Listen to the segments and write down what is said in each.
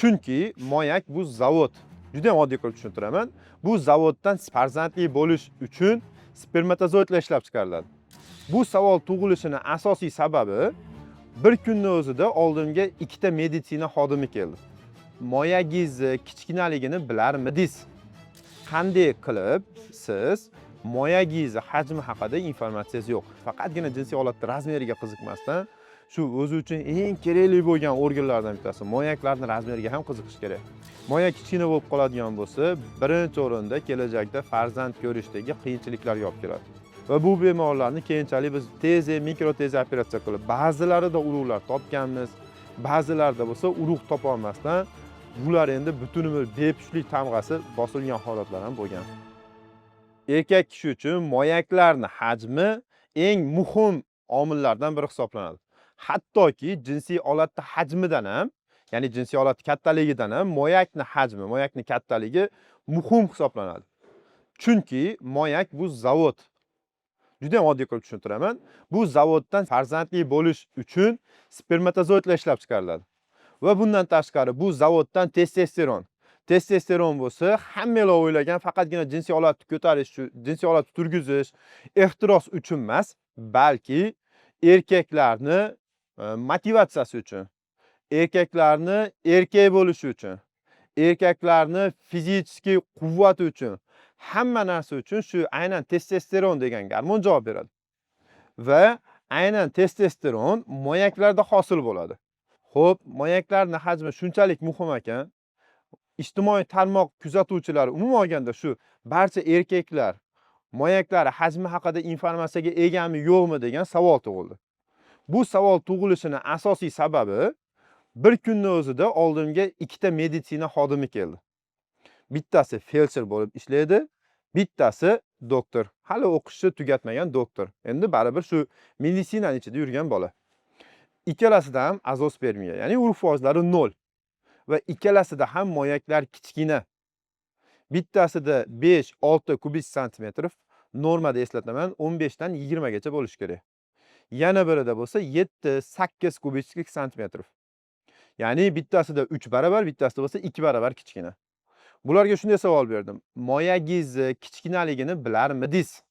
Chunki moyak bu zavod. Juda ham oddiy qilib tushuntiraman. Bu zavoddan farzandli bo'lish uchun spermatozoidlar ishlab chiqariladi. Bu savol tug'ilishini asosiy sababi, bir kunni o'zida oldimga ikkita meditsina xodimi keldi. Moyagingizni kichkinaligini bilarmidingiz? Qanday qilib siz moyagingizni hajmi haqida informatsiyangiz yo'q? Faqatgina jinsiy olatni размер iga qiziqmasdan, shu o'zi uchun eng kerakli bo'lgan organlardan bittasi moyaklarni размер iga ham qiziqish kerak. Moyak kichkina bo'lib qoladigan bo'lsa, birinchi o'rinda kelajakda farzand ko'rishdagi qiyinchiliklarga olib keladi. Va bu bemorlarni keyinchalik biz TESE, mikro TESE operatsiya qilib, ba'zilarida urug'lar topganmiz, ba'zilarida bo'lsa urug' topolmasdan bular endi butun umr bepushtlik tamg'asi bosilgan holatlar ham bo'lgan. Erkak kishi uchun moyaklarni hajmi eng muhim omillardan biri hisoblanadi. Hattoki jinsiy olatni hajmidan ham, ya'ni jinsiy olat kattaligidan ham moyakni hajmi, moyakni kattaligi muhim hisoblanadi. Chunki moyak bu zavod. Juda ham oddiy qilib tushuntiraman. Bu zavoddan farzandli bo'lish uchun spermatozoidlar ishlab chiqariladi. Va bundan tashqari bu zavoddan testosteron. Testosteron bo'lsa, hammalar o'ylagan faqatgina jinsiy olatni ko'tarish, jinsiy olatni turgizish, ehtiros uchun emas, balki erkaklarni motivatsiyasi uchun, erkaklarni erkak bo'lishi uchun, erkaklarni fizический quvvati uchun, hamma narsa uchun shu aynan testosteron degan gormon javob beradi. Va aynan testosteron moyaklarda hosil bo'ladi. Xo'p, moyaklarning hajmi shunchalik muhim ekan. Ijtimoiy tarmoq kuzatuvchilari, umuman olganda shu barcha erkaklar moyaklari hajmi haqida informatsiyaga egami, yo'qmi degan savol tug'ildi. Bu savol tug'ilishini asosiy sababi, bir kunni o'zida oldimga ikkita meditsina xodimi keldi. Bittasi feldsher bo'lib ishlaydi, bittasi doktor. Hali o'qishni tugatmagan doktor. Endi baribir shu meditsinani ichida yurgan bola. Ikkalasida ham azospermiya, ya'ni urug' foizlari 0 va ikkalasida ham moyaklar kichkina. Bittasida 5-6 kubik santimetr, normada eslataman, 15 dan 20 gacha bo'lishi kerak. Yana birida bo'lsa 7-8 kubik santimetr. Ya'ni bittasida 3 barobar, bittasida bo'lsa 2 barobar kichkina. Bularga shunday savol berdim. Moyagingizni kichkinaligini bilarmidingiz?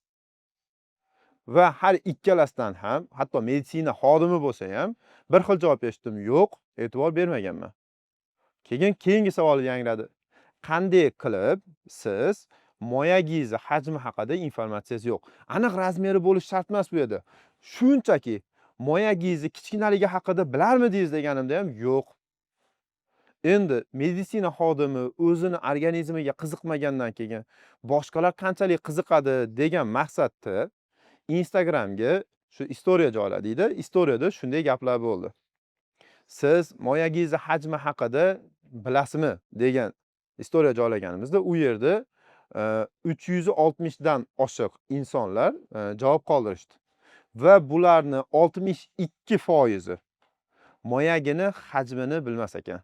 Va har ikkalasidan ham, hatto meditsina xodimi bo'lsa ham bir xil javob eshitdim. Yo'q, e'tibor bermaganman. Keyin keyingi savol yangradi. Qanday qilib siz moyagingizni hajmi haqida informatsiyangiz yo'q? Aniq размер i bo'lishi shart emas bu yerda. Shunchaki moyagingizni kichkinaligi haqida bilarmidingiz deganimda ham yo'q. Endi meditsina xodimi o'zini organizmiga qiziqmagandan keyin boshqalar qanchalik qiziqadi degan maqsadda Instagramga shu istoriya joyladikda. Istoriyada shunday gaplar bo'ldi. Siz moyagingizni hajmi haqida bilasizmi degan istoriya joylaganimizda u yerda 360 dan oshiq insonlar javob qoldirishdi. Va bularni 62% moyagini hajmini bilmas ekan.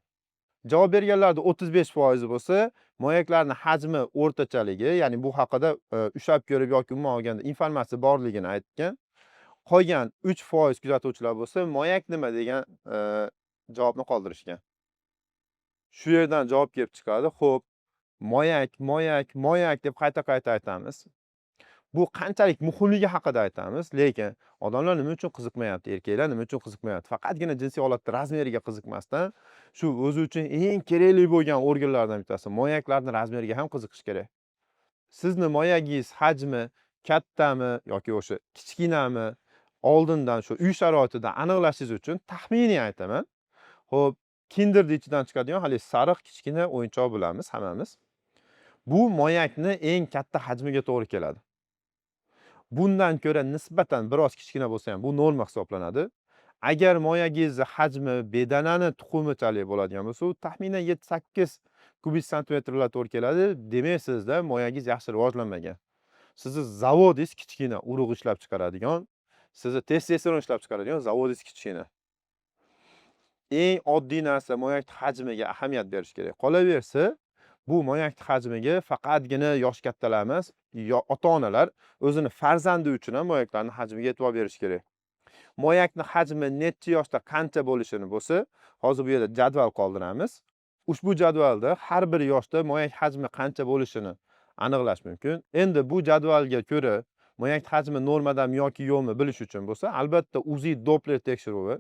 Javob berganlarda 35% bo'lsa, moyaklarni hajmi o'rtachaligi, ya'ni bu haqida ushlab ko'rib yoki umuman olganda informatsiya borligini aytgan. Qolgan 3% kuzatuvchilar bo'lsa, moyak nima degan javobni qoldirishgan. Shu yerdan javob kelib chiqadi. Xo'p, moyak, moyak, moyak deb qayta-qayta aytamiz. Bu qanchalik muhimligi haqida aytamiz, lekin odamlar nima uchun qiziqmayapti, erkaklar nima uchun qiziqmayapti? Faqatgina jinsiy olatni размер iga qiziqmasdan, shu o'zi uchun eng kerakli bo'lgan organlardan bittasi moyaklarni размер iga ham qiziqish kerak. Sizni moyagingiz hajmi kattami yoki o'sha kichkinami, oldindan shu uy sharoitida aniqlashingiz uchun taxminiy aytaman. Xo'p, Kinderni ichidan chiqadigan haligi sariq kichkina o'yinchoq bilamiz hammamiz. Bu moyakni eng katta hajmiga to'g'ri keladi. Bundan ko'ra nisbatan biroz kichkina bo'lsa ham bu norma hisoblanadi. Agar moyagingizni hajmi bedanani tuxumichalik bo'ladigan bo'lsa, u taxminan 7-8 kubik santimetrlar to'g'ri keladi. Demak, sizda moyagingiz yaxshi rivojlanmagan. Sizni zavodingiz kichkina, urug' ishlab chiqaradigan, sizni testosteron ishlab chiqaradigan zavodingiz kichkina. Eng oddiy narsa, moyak hajmiga ahamiyat berish kerak. Qolaversa, bu moyak hajmiga faqatgina yosh kattalar emas, ota-onalar o'zini farzandi uchun ham moyaklarning hajmiga e'tibor berish kerak. Moyakni hajmi necha yoshda qancha bo'lishini bo'lsa, hozir bu yerda jadval qoldiramiz. Ushbu jadvalda har bir yoshda moyak hajmi qancha bo'lishini aniqlash mumkin. Endi bu jadvalga ko'ra moyak hajmi normadami yoki yo'qmi bilish uchun bo'lsa, albatta UZI Doppler tekshiruvi,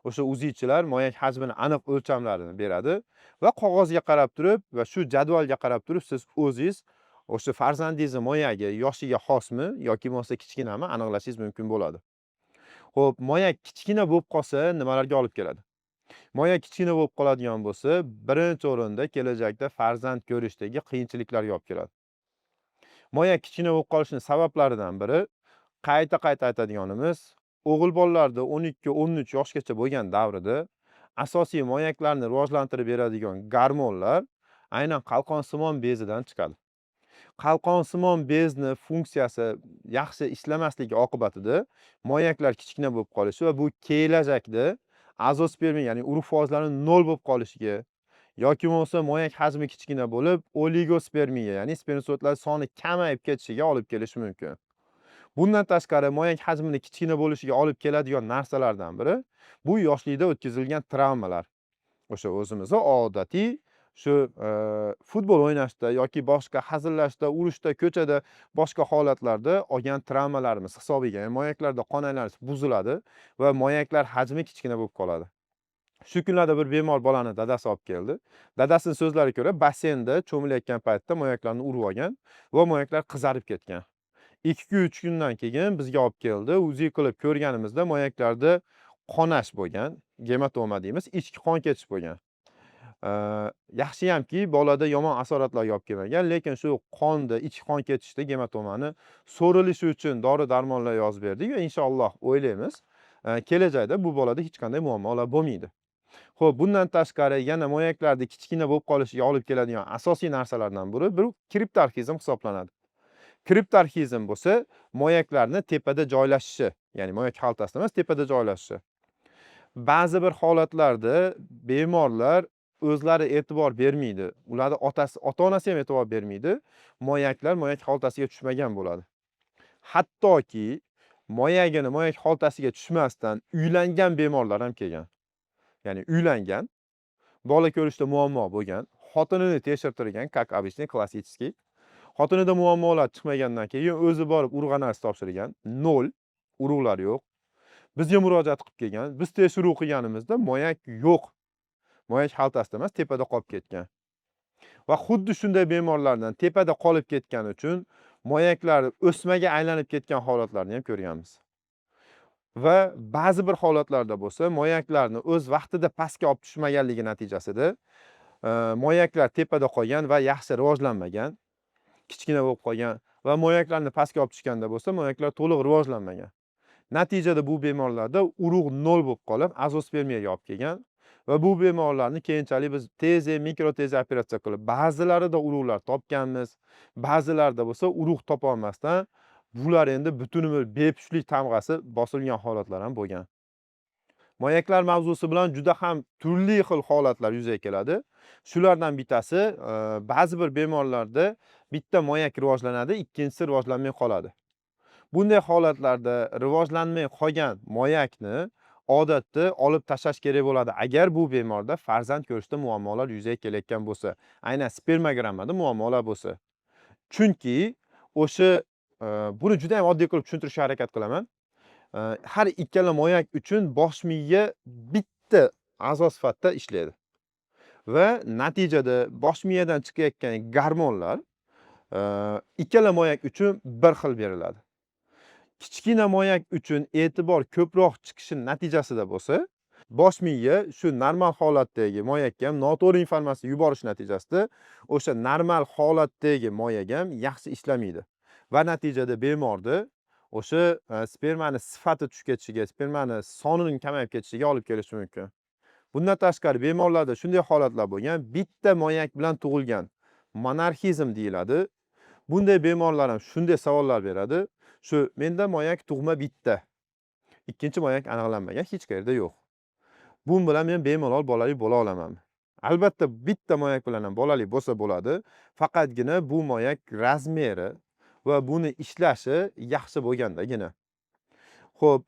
o'sha UZIchilar moyak hajmini aniq o'lchamlarini beradi va qog'ozga qarab turib va shu jadvalga qarab turib siz o'zingiz o'sha farzandingizni moyagi yoshiga xosmi yoki bo'lmasa kichkinami aniqlashingiz mumkin bo'ladi. Xo'p, moyak kichkina bo'lib qolsa nimalarga olib keladi? Moyak kichkina bo'lib qoladigan bo'lsa, birinchi o'rinda kelajakda farzand ko'rishdagi qiyinchiliklarga olib keladi. Moyak kichkina bo'lib qolishining sabablaridan biri, qayta-qayta aytadiganimiz, o'g'il bolalarda 12-13 yoshgacha bo'lgan davrida asosiy moyaklarni rivojlantirib beradigan gormonlar aynan qalqonsimon bezidan chiqadi. Qalqonsimon bezni funksiyasi yaxshi ishlamasligi oqibatida moyaklar kichkina bo'lib qolishi va bu kelajakda azospermiya, ya'ni urug' foizlari 0 bo'lib qolishiga yoki bo'lmasa moyak hajmi kichkina bo'lib oligospermiya, ya'ni spermatozoidlar soni kamayib ketishiga olib kelishi mumkin. Bundan tashqari moyak hajmini kichkina bo'lishiga olib keladigan narsalardan biri bu yoshlikda o'tkazilgan travmalar. O'sha o'zimizni odatiy shu futbol o'ynashda yoki boshqa hazillashda, urushda, ko'chada, boshqa holatlarda olgan travmalarimiz hisobiga, ya'ni moyaklarda qon aylanishi buziladi va moyaklar hajmi kichkina bo'lib qoladi. Shu kunlarda bir bemor bolani dadasi olib keldi. Dadasining so'zlariga ko'ra, basseynda cho'milayotgan paytda moyaklarni urib olgan va moyaklar qizarib ketgan. 2-3 kundan keyin bizga olib keldi. UZI qilib ko'rganimizda moyaklarda qonash bo'lgan, gematoma deymiz, ichki qon ketish bo'lgan. Yaxshiyamki bolada yomon asoratlarga olib kelmagan, lekin shu qonda ichki qon ketishda gematomani so'rilishi uchun dori-darmonlar yozib berdik va inshaalloh o'ylaymiz, kelajakda bu bolada hech qanday muammolar bo'lmaydi. Xo'p, bundan tashqari yana moyaklarda kichkina bo'lib qolishiga olib keladigan asosiy narsalardan biri bu kriptorxizm hisoblanadi. Kriptorxizm bo'lsa moyaklarni tepada joylashishi, ya'ni moyak xaltasida emas, tepada joylashishi. Ba'zi bir holatlarda bemorlar o'zlari e'tibor bermaydi. Ularni otasi, ota-onasi ham e'tibor bermaydi. Moyaklar moyak xaltasiga tushmagan bo'ladi. Hattoki moyagini moyak xaltasiga tushmasdan uylangan bemorlar ham kelgan. Ya'ni uylangan, bola ko'rishda muammo bo'lgan, xotinini tekshirtirgan, как обычно, klassический. Xotinida muammolar chiqmagandan keyin o'zi borib urug' analiz topshirgan, 0, urug'lar yo'q. Bizga murojaat qilib kelgan. Biz tekshiruv qilganimizda moyak yo'q. Moyak xaltasida emas, tepada qolib ketgan. Va xuddi shunday bemorlardan tepada qolib ketgani uchun moyaklar o'smaga aylanib ketgan holatlarni ham ko'rganmiz. Va ba'zi bir holatlarda bo'lsa, moyaklarni o'z vaqtida pastga olib tushmaganligi natijasida moyaklar tepada qolgan va yaxshi rivojlanmagan, kichkina bo'lib qolgan va moyaklarni pastga olib tushganda bo'lsa, moyaklar to'liq rivojlanmagan. Natijada bu bemorlarda urug' 0 bo'lib qolib, azospermiyaga olib kelgan va bu bemorlarni keyinchalik biz teze, mikro teze operatsiya qilib, ba'zilarida urug'lar topganmiz, ba'zilarida bo'lsa urug' topa olmasdan bular endi butun umr bepushtlik tamg'asi bosilgan holatlar ham bo'lgan. Moyaklar mavzusi bilan juda ham turli xil holatlar yuzaga keladi. Shulardan bittasi, ba'zi bir bemorlarda bitta moyak rivojlanadi, ikkinchisi rivojlanmay qoladi. Bunday holatlarda rivojlanmay qolgan moyakni odatda olib tashlash kerak bo'ladi. Agar bu bemorda farzand ko'rishda muammolar yuzaga kelayotgan bo'lsa, aynan spermogrammada muammolar bo'lsa. Chunki o'sha buni juda ham oddiy qilib tushuntirishga harakat qilaman. Har ikkala moyak uchun bosh miya bitta a'zo sifatida ishlaydi. Va natijada bosh miyadan chiqayotgan gormonlar ikkala moyak uchun bir xil beriladi. Kichkina moyak uchun e'tibor ko'proq chiqishi natijasida bo'lsa, bosh miya shu normal holatdagi moyakka ham noto'g'ri informatsiya yuborish natijasida o'sha normal holatdagi moyak ham yaxshi ishlamaydi. Va natijada bemorda o'sha spermani sifati tushib ketishiga, spermani sonining kamayib ketishiga olib kelishi mumkin. Bundan tashqari bemorlarda shunday holatlar bo'lgan, bitta moyak bilan tug'ilgan monarxizm deyiladi. Bunday bemorlar ham shunday savollar beradi. Shu menda moyak tug'ma bitta. Ikkinchi moyak aniqlanmagan, hech qayerda yo'q. Bu bilan men bemalol bolali bo'la olamanmi? Albatta bitta moyak bilan ham bolali bo'lsa bo'ladi. Faqatgina bu moyak razmeri va buni ishlashi yaxshi bo'lgandagina. Xo'p,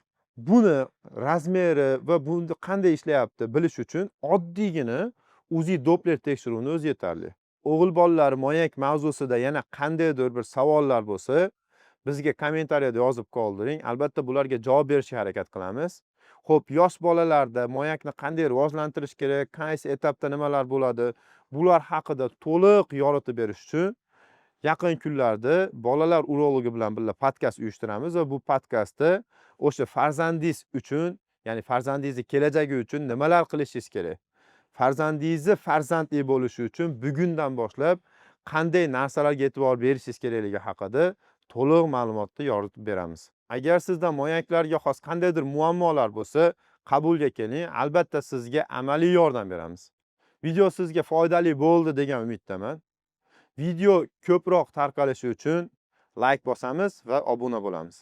buni razmeri va buni qanday ishlayapti bilish uchun oddiygina УЗИ Doppler tekshiruvini o'zi yetarli. O'g'il bolalar moyak mavzusida yana qandaydir bir savollar bo'lsa, bizga kommentariyada yozib qoldiring. Albatta bularga javob berishga harakat qilamiz. Xo'p, yosh bolalarda moyakni qanday rivojlantirish kerak, qaysi etapda nimalar bo'ladi, bular haqida to'liq yoritib berish uchun yaqin kunlarda bolalar urologi bilan birga podkast uyushtiramiz va bu podkastda o'sha farzandingiz uchun, ya'ni farzandingizni kelajagi uchun nimalar qilishingiz kerak, farzandingizni farzandli bo'lishi uchun bugundan boshlab qanday narsalarga e'tibor berishingiz kerakligi haqida to'liq ma'lumotni yoritib beramiz. Agar sizda moyaklarga xos qandaydir muammolar bo'lsa, qabulga keling, albatta sizga amaliy yordam beramiz. Video sizga foydali bo'ldi degan umiddaman. Video ko'proq tarqalishi uchun layk bosamiz va obuna bo'lamiz.